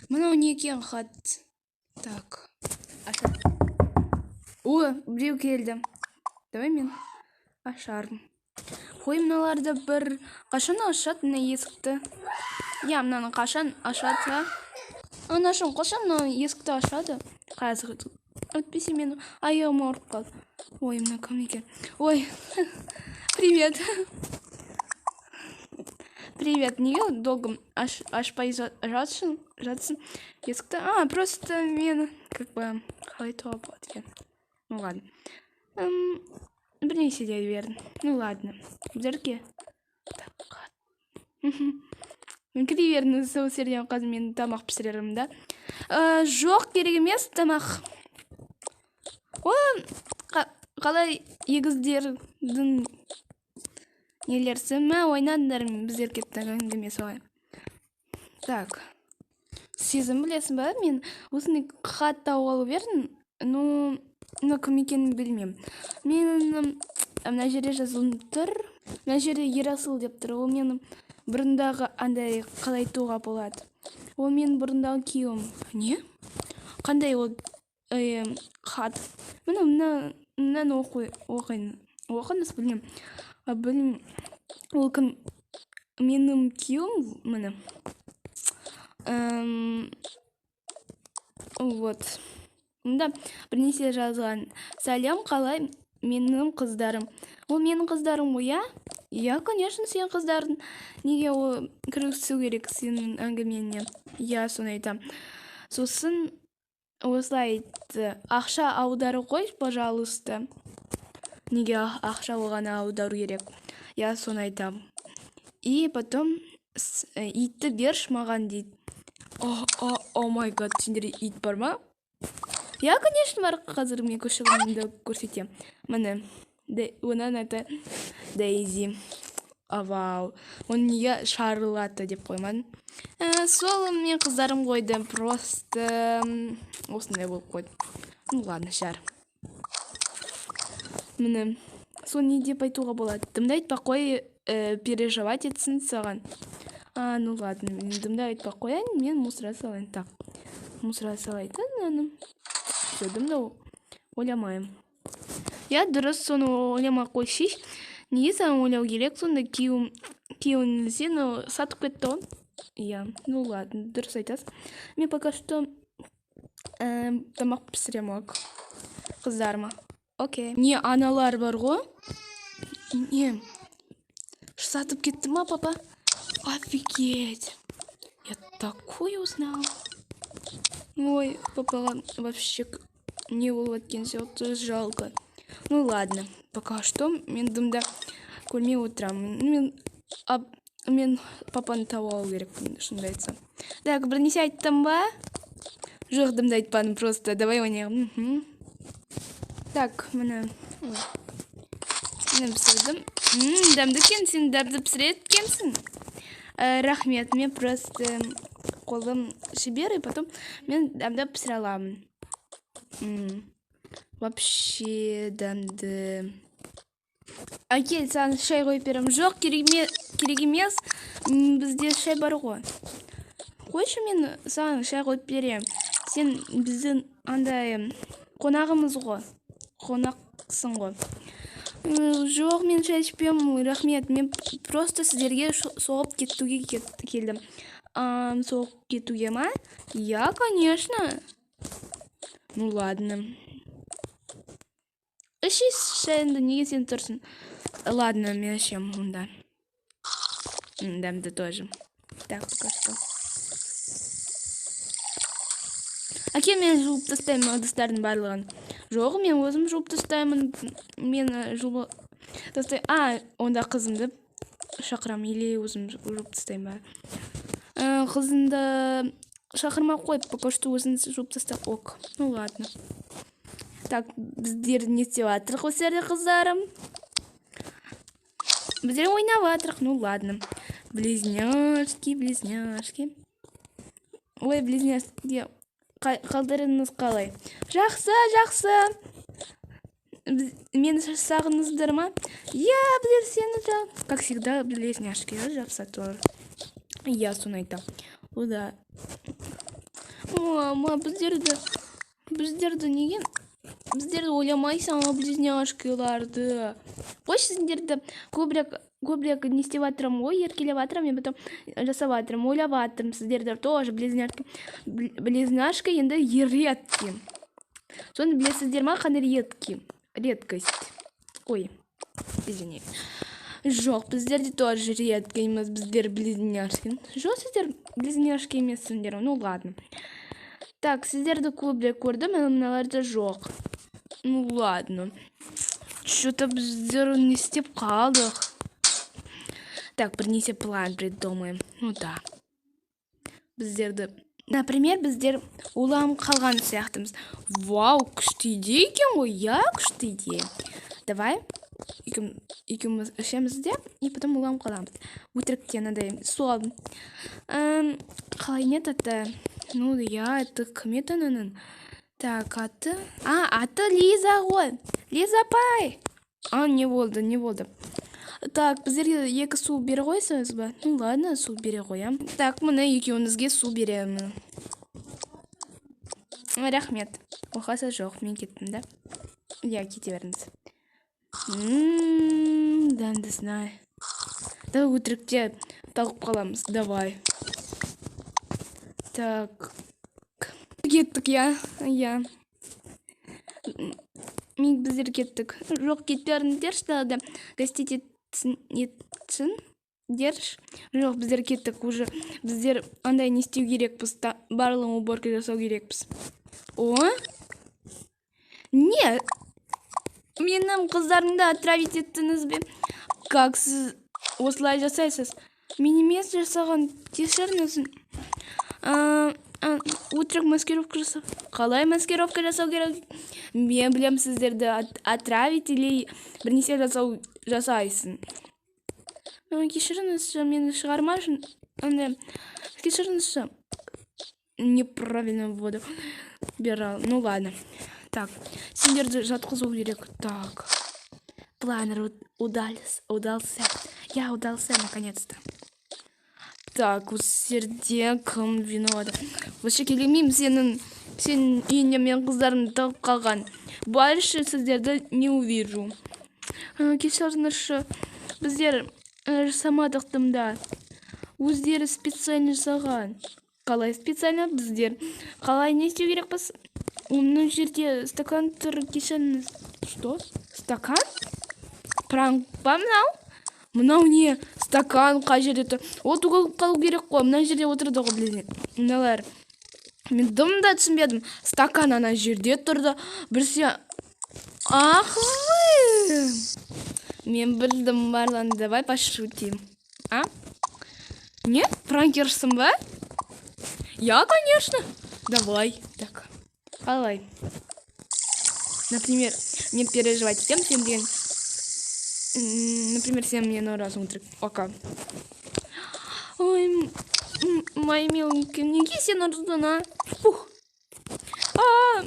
Мынау не екен хат? Так. Ашады. О, біреу келді. Давай мен ашармын. Қой, мыналарды бір қашан ашады мына есікті? Иә, мынаны қашан ашады? Анашым, қашан мына есікті ашады? Қазір өтпесе, менің аяғым ауырып қалды. Ой, мына кім екен? Ой, привет. Привет, неге долго ашпай жатсың есікті? А, просто мен как бы қалай айтуға болады екен? Ну ладно. Бірнәрсе дей бердім. Ну ладно. Біздерге. Так. Кіре беріңіз, сол жерден қазір мен тамақ пісірермін да. Жоқ, керек емес тамақ. О, қалай егіздердің нелерсі? Мә, ойнадыңдар, біздер кетті әңгіме солай. Так. Сезім, білесің ба, мен осындай хат тауып алып бердім. Ну, мына кім екенін білмеймін. Мен мына жерде жазылып тұр. Мына жерде Ерасыл деп тұр. Ол менің бұрындағы андай, қалай айтуға болады? Ол менің бұрындағы күйеуім. Не? Қандай ол хат? Міне, мынаны оқиын. Оқыңыз, білмеймін. Білмеймін. Ол кім? Менің күйеуім, міне. Вот. Мында бірнәрсе жазған. Сәлем, қалай менің қыздарым? Ол менің қыздарым ғой, иә? Иә, конечно, сенің қыздарың. Неге ол кірісу керек сенің әңгімеңе? Иә, соны айтам. Сосын осылай айтты. Ақша аударып қой, пожалуйста. Неге ақша оған аудару керек? Иә, соны айтам. И потом итті берші маған дейді. О, о, oh my God, сендерде ит бар ма? Иә, конечно, бар. Қазір мен күшігімді көрсетемін. Міне, оның аты Дейзи. А, вау. Оны неге Шарлотта деп қоймадың? Сол мен қыздарым қойды. Просто осындай болып қойды. Ну ладно, шар. Міне, сол не деп айтуға болады? Дымды айтпай қой, переживать етсін саған. А, ну ладно, мен дымды айтпай қояйын, мен мусора салайын. Так, мусора салайын мынаны. Все, дымды ойламаймын. Иә, дұрыс, соны ойламай қойшы. Неге саған ойлау керек сонда? Күйеуің сені сатып кетті ғой. Иә, ну ладно, дұрыс айтасың. Мен пока что тамақ пісіремін ок қыздарыма. Окей. Не, аналар бар ғой? Не, сатып кетті ма папа? Офигеть. Я такое узнал. Ой, папаға вообще не болып жатқан сияқты, жалко. Ну ладно, пока что мен дымда көрмей отырамын. Мен папаны тауып алу керекпін, шынымды айтсам. Так, бірнәрсе айттым ба? Жоқ, дымды айтпадым, просто давай ойнайық. Так, міне. Ой. Міне, пісірдім. Дәмді екен, сен дәмді пісіреді екенсің. Рахмет, мен просто қолым шебер, и потом мен дәмді пісіре аламын. Вообще дәмді. Әкел, саған шай қойып беремін. Жоқ, керек емес. Бізде шай бар ғой. Қойшы, мен саған шай қойып беремін. Сен біздің андай қонағымыз ғой. Қонақсың ғой. Жоқ, мен шай ішпеймін, рахмет. Мен просто сіздерге соғып кетуге келдім. Соғып кетуге ма? Я, конечно. Ну ладно. Іші шайыңды, неге сен тұрсың? Ладно, мен ішемін онда. Дәмді тоже. Так, пока что. Әке, мен жуып тастаймын ыдыстардың барлығын. Жоқ, мен өзім жуып тастаймын. Мен жуып тастай... А, онда қызымды шақырамын или өзім жуып тастаймын ба? Қызымды шақырмай қойып, пока что өзің жуып таста. Ок, ну ладно. Так, біздер не істеп жатырық осы жерде, қыздарым? Біздер ойнап жатырық, ну ладно. Близняшки, близняшки. Ой, близняшки. Қалдарыңыз қалай? Жақсы, жақсы. Мені сағыныңыздар ма? Иә, біздер сені как всегда, близняшки, иә, жапсады олар. Иә, соны айтамын. О, да. Мама, біздерді неге, біздерді ойламайсың ғой, близняшкаларды? Қойшы, сендерді көбірек не істеп жатырмын ғой, еркелеп жатырмын мен, потом жасап жатырмын, ойлап жатырмын сіздерді тоже. Близняшка, близняшка енді редкий. Соны білесіздер ма, қандай редкий, редкость? Ой, извини. Жоқ, біздер де тоже редкийміз, біздер близняшки. Жоқ, сіздер близняшки емессіңдер. Ну ладно. Так, сіздерді көбірек көрдім, ал мыналарды жоқ. Ну ладно. Что-то біздер не істеп қалдық. Так, бірнеше план придумаем. Ну да. Біздерді, например, біздер уланып қалған сияқтымыз. Вау, күшті идея екен ғой, иә, күшті идея. Давай екеуміз ішеміз де и потом уланып қаламыз. Өтіріктен андай су алдым. Қалай, не аты? Ну иә, это кім еді ананың? Так, аты? А, аты Лиза ғой. Лиза апай. А, не болды, не болды? Так, біздерге екі су бере қойсаңыз ба? Ну ладно, су бере қоям. Так, міне, екеуіңізге су беремін. Рахмет. Оқасы жоқ, мен кеттім да. Иә, кете беріңіз. Дәмді знаю. Давай өтірікте тауып қаламыз. Давай. Так. Кеттік, иә. Иә. Мен, біздер кеттік. Жоқ, кетпеңдерші, далада гостить етсін, етсін. Дерш. Жоқ, біздер кеттік уже. Біздер андай не істеу керекпіз. Барлығын уборка жасау керекпіз. О? Не? Менің қыздарымды отравить еттіңіз бе? Как сіз осылай жасайсыз? Мен емес жасаған, кешіріңіз. Өтірік маскировка жасау. Қалай маскировка жасау керек? Мен білем, сіздерді отравить или бірнәрсе жасау жасайсың. Кешіріңізші, мені шығармашы. Андай, кешіріңізші. Неправильно воду брал. Ну ладно. Так, сендерді жатқызу керек. Так. План удался, удался. Я удался наконец-то. Так, осы жерде кім виноват? Вообще келемеймін сенің үйіңе, мен қыздарымды тығып қалған. Больше сіздерді не увижу. Кешіріңізші, біздер жасамадық да. Өздері специально жасаған. Қалай специально біздер? Қалай, не істеу керекпіз? Мына жерде стакан тұр, кешіріңіз. Что? Стакан? Пранк па мынау? Мынау не? Стакан қай жерде тұр? Ол төгіліп қалу керек қой. Мына жерде отырды ғой, блин. Мыналар. Мен дым да түсінбедім. Стакан ана жерде тұрды. Бірсе. Ах вы! Мен білдім барлығын. Давай пошутим. А? Не? Пранкерсің ба? Я, конечно. Давай. Так. Қалай? Например, не переживать тем, сен деген. Например, сен мені ұрасың өтірік. Пока. Ой, моя миленькая, неге сен ұрдың, а? Фух. А,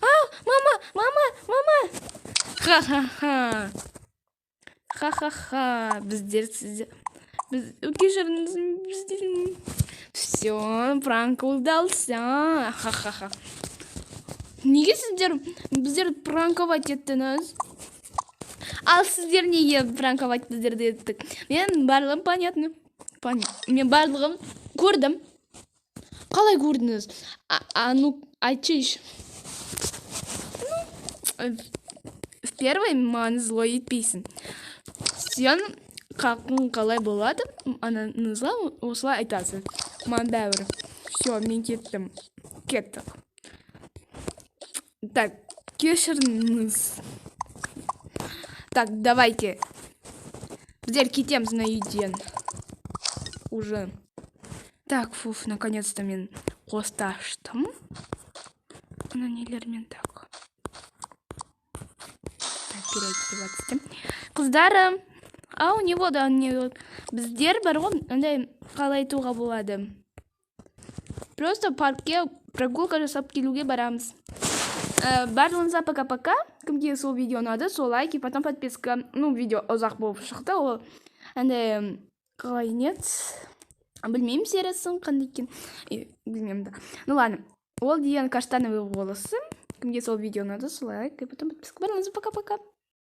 а, мама, мама, мама. Ха-ха-ха. Ха-ха-ха. Біздер сізде. Біз, кешіріңіз, біздер. Все, пранк удался. Ха-ха-ха. Неге сіздер біздер пранковать еттіңіз? Ал сіздер неге пранковать біздерді еттік? Мен барлығым понятно. Мен барлығын көрдім. Қалай көрдіңіз? А ну, айтшы. Ну, в первый маған злой етпейсің. Сен қақың қалай болады, ананы осылай айтасың. Маған бәрібір. Все, мен кеттім. Кеттік. Так, кешіріңіз. Так, давайте. Біздер кетеміз мына үйден. Уже. Так, фуф, наконец-то мен қосташтым. Ана нелермен, так. Так, переодеваться. Қыздарым, ау, не болды, не болды? Біздер бар ғой, андай, қалай айтуға болады? Просто паркке прогулка жасап келуге барамыз. Барлығыңызға пока-пока. Кімге сол видео ұнады, сол лайк и потом подписка. Ну, видео ұзақ болып шықты. Ол андай, қалай, нет. Білмеймін, сериясын қандай екен, білмеймін да. Ну ладно, ол деген каштановый волосы. Кімге сол видео ұнады, сол лайк и потом подписка. Барлығыңызға пока пока.